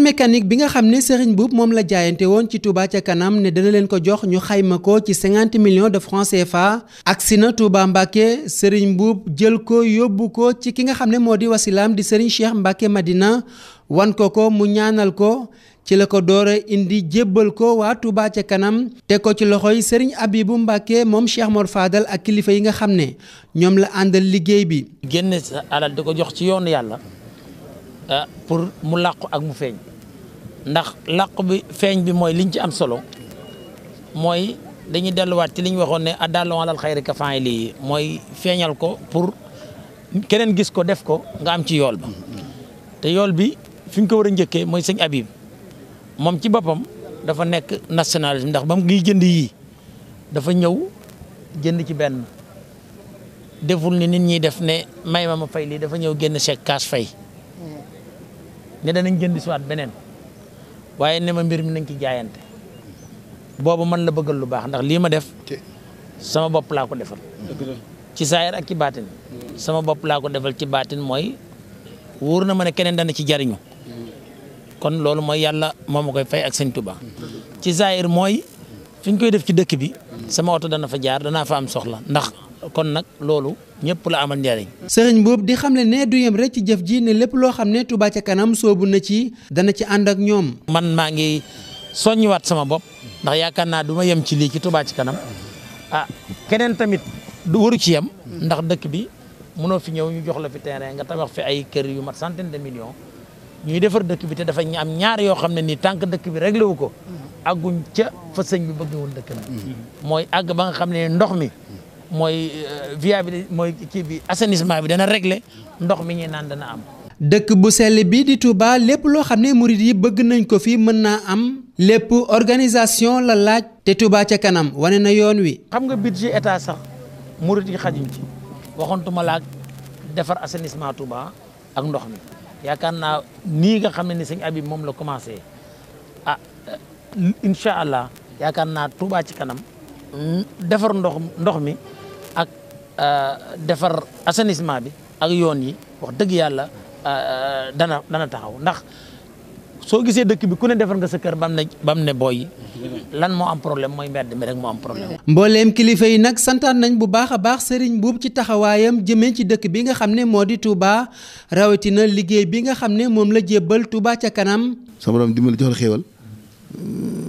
mécanique bi nga xam ne Serigne Mboup moom la jaayante woon ci Touba ca kanam ne dana leen ko jox ñu xayma ko ci 50 millions de francs CFA agsi na Touba Mbacké. Serigne Mboup jël ko yóbbu ko ci ki nga xam ne moo di wasilaam di Serigne Cheikh Mbacké Madina wan ko mu ñaanal ko ci la ko doora indi jébbal ko waa Touba ca kanam te ko ci loxoy Serigne Abibou Mbacké moom Cheikh Mor Fadal ak kilifa yi nga xam ne ñoom la àndal liggéey bi. génne sa alal di ko jox ci yoonu yàlla pour mu làqu ak mu feeñ ndax làqu bi feeñ bi mooy liñ ci am solo mooy dañuy delluwaat ci li ñu waxoon ne adallu alal xayri ka faa'ili mooy feeñal ko pour keneen gis ko def ko nga am ci yool ba te yool bi fi ñu ko war a njëkkee mooy sëñ Habib moom ci boppam dafa nekk nationalisme ndax ba mu ngi jënd yii dafa ñëw jënd ci benn deful ni nit ñi def ne may ma fay lii dafa ñëw génn chèque cash fay ne danañ jënd si waat beneen waaye ne ma mbir mi nañ ci jaayante boobu man la bëggal lu baax ndax lii ma def sama bopp laa ko defal ci saayir ak ci baatin sama bopp laa ko defal ci baatin mooy wóor na ma ne keneen dana ci jariñu kon loolu mooy yàlla moo ma koy fay ak sëñ Touba ci saayir mooy fi ñu koy def ci dëkk bi sama oto dana fa jaar danaa fa am soxla ndax kon nag loolu ñëpp la amal njariñ. Serigne Mboup di xamle ne du yem rek ci jëf ji ne lépp loo xam ne Touba ca kanam soobu na ci dana ci ànd ak ñoom. man maa ngi soññiwaat sama bopp ndax yaakaar naa du ma yem ci lii ci Touba ci kanam keneen tamit du waru ci yem ndax dëkk bi mënoo fi ñëw ñu jox la fi terrain nga tabax fi ay kër yu mat centaine de millions ñuy defar dëkk bi te dafa am ñaar yoo xam ne nii tànk dëkk bi réglé wu ko àgguñ ca fa sëñ bi bëgg woon dëkk bi mooy àgg ba nga xam ne ndox mi mooy viabilité mooy kii bi assainissement bi dana réglé ndox mi ñuy naan dana am. dëkk bu sell bi di Touba lépp loo xam ne murid yi bëgg nañ ko fi mën naa am lépp organisation la laaj te Touba ca kanam wane na yoon wi. xam nga budget état sax murid yi xajuñ ci waxoontuma la ak defar assainissement Touba ak ndox mi yaakaar naa nii nga xam ne ni sëñ Habib moom la commencé incha allah yaakaar naa Touba ci kanam defar ndox mi ak defar assainissement bi ak yoon yi wax dëgg yàlla dana taxaw ndax soo gisee dëkk bi ku ne defar nga sa kër bam ne booy lan moo am problème mooy mbedd mi rek moo am problème. mbooleem kilifa yi nag santaan nañ bu baax a baax Serigne Mboup ci taxawaayam jëmee ci dëkk bi nga xam ne moo di Touba rawatina liggéey bi nga xam ne moom la jébbal Touba ca kanam. sama borom dimbali jox la xéewal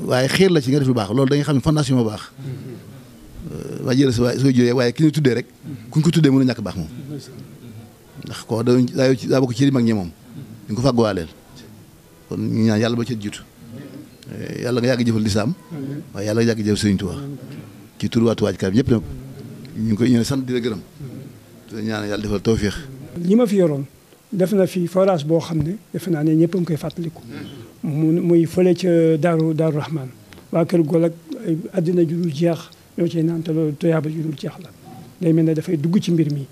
waaye xiir la ci nga def lu baax loolu da nga xam ne fondation moo baax waa jërë sa soo juree waaye ki ñu tuddee rek kuñ ko tuddee mën a ñàkk baax moom ndax ko daa bokk ci mag ñi moom ñu ko fàgguwaaleel kon ñu ñaan yàlla ba ci jiitu yàlla nga yàgg jëfal lislaam waaye yàlla nga yàgg jëfal Sëriñ Tuubaa ci tur waa Touba ca kanam ñëpp nag ñu ngi koy ñëw sant di la gërëm te ñaan yàlla defal tawféex. li ma fi yoroon def na fi forage boo xam ne defe naa ne ñëpp a ngi koy fàttaliku muy fële ca Daaru Rahman waa kër Gol ak àddina ju dul jeex ñoo cay naan te loolu toyaaba ju dul jeex la day mel ne dafay dugg ci mbir mi.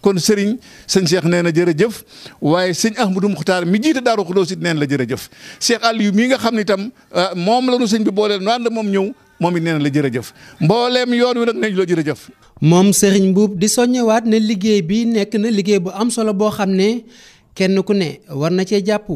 kon sëriñ sëñ Cheikh nee na jërëjëf waaye sëñ Ahmadou Muxtaar mi jiite Daaru Xudoos it neen la jërëjëf Cheikh Aliou mii nga xam ne itam moom la nu sëñ bi booleel nu ànd moom ñëw moom it nee na la jërëjëf mbooleem yoon wi nag nañ la jërëjëf. moom Serigne Mboup di soññewaat ne liggéey bi nekk na liggéey bu am solo boo xam ne kenn ku ne war na cee jàpp.